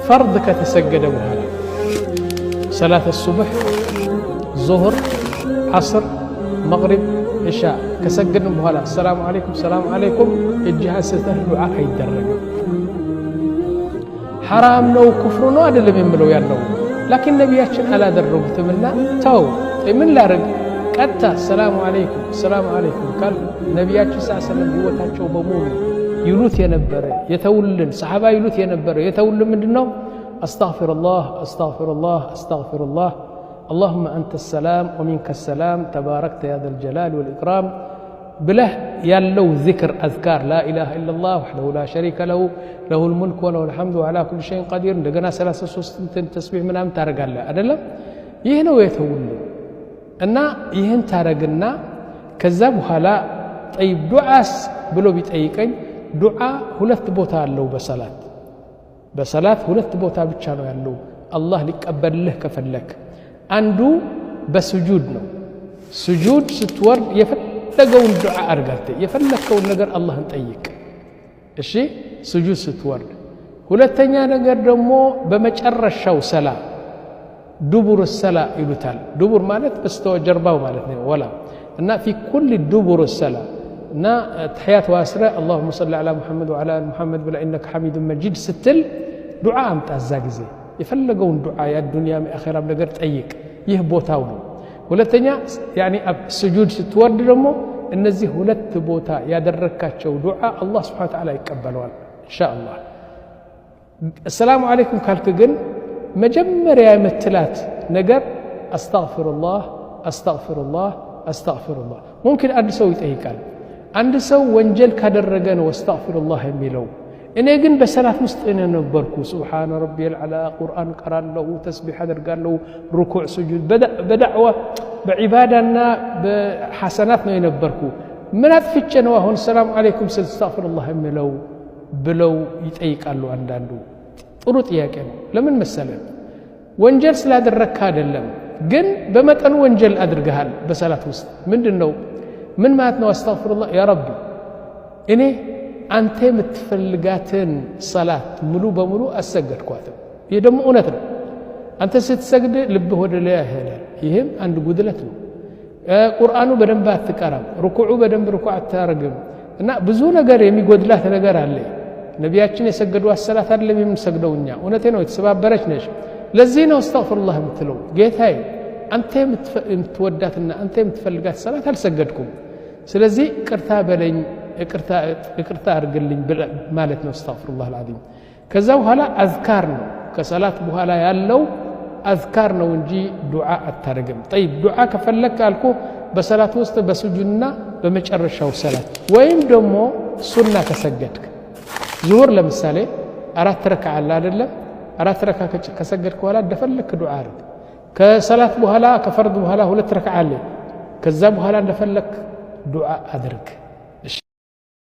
ፈርድ ከተሰገደ በኋላ ሰላት ሱብሕ፣ ዙሁር፣ ዓስር፣ መግሪብ፣ ዕሻ ከሰገድን በኋላ ሰላሙ ዓለይኩም ሰላሙ ዓለይኩም እጅህ አንስተህ ዱዓ አይደረግም። ሐራም ነው ኩፍር ነው አይደለም የምለው ያለው፣ ላኪን ነቢያችን አላደረጉትምና ተው። ምን ላርግ? ቀጥታ ሰላሙ ዓለይኩም ሰላሙ ዓለይኩም ካል ነቢያችን ስ ሰለም ህይወታቸው በሙሉ ይሉት የነበረ የተውልን፣ ሰሓባ ይሉት የነበረ የተውልን ምንድን ነው? አስተግፊሩላህ፣ አስተግፊሩላህ፣ አስተግፊሩላህ፣ اللهم أنت السلام ومنك السلام تباركت يا ذا الجلال والإكرام ብለህ ያለው ዚክር አዝካር፣ لا إله إلا الله وحده لا شريك له، له الملك وله الحمد على كل شيء قدير፣ እንደገና 33 እንትን ተስቢሕ ምናምን ታደርጋለህ አይደለም? ይህ ነው የተውልን። እና ይህን ታረግና ከዛ በኋላ ጠይብ ዱዓስ ብሎ ቢጠይቀኝ ዱዓ ሁለት ቦታ አለው። በሰላት ሁለት ቦታ ብቻ ነው ያለው አላህ ሊቀበልልህ ከፈለክ። አንዱ በስጁድ ነው። ስጁድ ስትወርድ የፈለገውን ዱዓ አድርጋተ የፈለግከውን ነገር አላህን ጠይቅ። እሺ፣ ስጁድ ስትወርድ። ሁለተኛ ነገር ደግሞ በመጨረሻው ሰላ፣ دبر الصلاة ይሉታል። دبر ማለት በስተጀርባው ማለት ነው። ወላ እና في كل دبر الصلاة እና ተሕያት ዋስረ اللهم صل على محمد وعلى آل محمد ብላ إنك حميد مجيد ስትል ዱዓ አምጣ። እዛ ጊዜ የፈለገውን ዱዓ የዱንያም የአኼራም ነገር ጠይቅ። ይህ ቦታው ነው። ሁለተኛ ስጁድ ስትወርድ ደግሞ እነዚህ ሁለት ቦታ ያደረግካቸው ዱዓ አላህ ስብሓነ ወተዓላ ይቀበለዋል ኢንሻ አላህ። አሰላሙ ዓለይኩም ካልክ ግን መጀመሪያ የምትላት ነገር አስተግፊሩላህ፣ አስተግፊሩላህ፣ አስተግፊሩላህ። ሙምኪን አንድ ሰው ይጠይቃል። አንድ ሰው ወንጀል ካደረገ ነው አስተግፊሩላህ የሚለው። እኔ ግን በሰላት ውስጥ እኔ ነበርኩ። سبحان ربي الأعلى፣ ቁርአን ቀራለሁ፣ ተስቢሕ አደርጋለሁ፣ ሩኩዕ፣ ስጁድ፣ በዳዕዋ በዒባዳና በሐሰናት ነው የነበርኩ። ምን አጥፍቼ ነው አሁን ሰላም ዓለይኩም ስል አስተግፊሩላህ የሚለው ብለው ይጠይቃሉ። አንዳንዱ ጥሩ ጥያቄ ነው። ለምን መሰለ? ወንጀል ስላደረግክ አይደለም፣ ግን በመጠኑ ወንጀል አድርገሃል በሰላት ውስጥ። ምንድን ነው? ምን ማለት ነው? አስተግፊሩላህ ያ ረቢ፣ እኔ አንተ የምትፈልጋትን ሰላት ሙሉ በሙሉ አሰገድኳትም። ይህ ደግሞ እውነት ነው። አንተ ስትሰግድ ልብህ ወደ ሌላ ይሄዳል። ይህም አንድ ጉድለት ነው። ቁርአኑ በደንብ አትቀራም፣ ርኩዑ በደንብ ርኩዕ አታረግም እና ብዙ ነገር የሚጎድላት ነገር አለ። ነቢያችን የሰገዷት ሰላት አይደለም የምንሰግደው እኛ። እውነቴ ነው፣ የተሰባበረች ነች። ለዚህ ነው አስተግፊሩላህ የምትለው። ጌታዬ፣ አንተ የምትወዳትና አንተ የምትፈልጋት ሰላት አልሰገድኩም፣ ስለዚህ ቅርታ በለኝ፣ ይቅርታ አድርግልኝ ማለት ነው። አስተግፊሩላህ አልዓዚም። ከዛ በኋላ አዝካር ነው። ከሰላት በኋላ ያለው አዝካር ነው እንጂ ዱዓ አታደርግም። ጠይብ ዱዓ ከፈለክ አልኩ በሰላት ውስጥ በስጁድና በመጨረሻው ሰላት ወይም ደግሞ ሱና ከሰገድክ፣ ዙሁር ለምሳሌ አራት ረካ አለ አይደለም? አራት ረካ ከሰገድክ በኋላ እንደፈለክ ዱዓ አድርግ። ከሰላት በኋላ ከፈርድ በኋላ ሁለት ረካ አለ። ከዛ በኋላ እንደፈለክ ዱዓ አድርግ።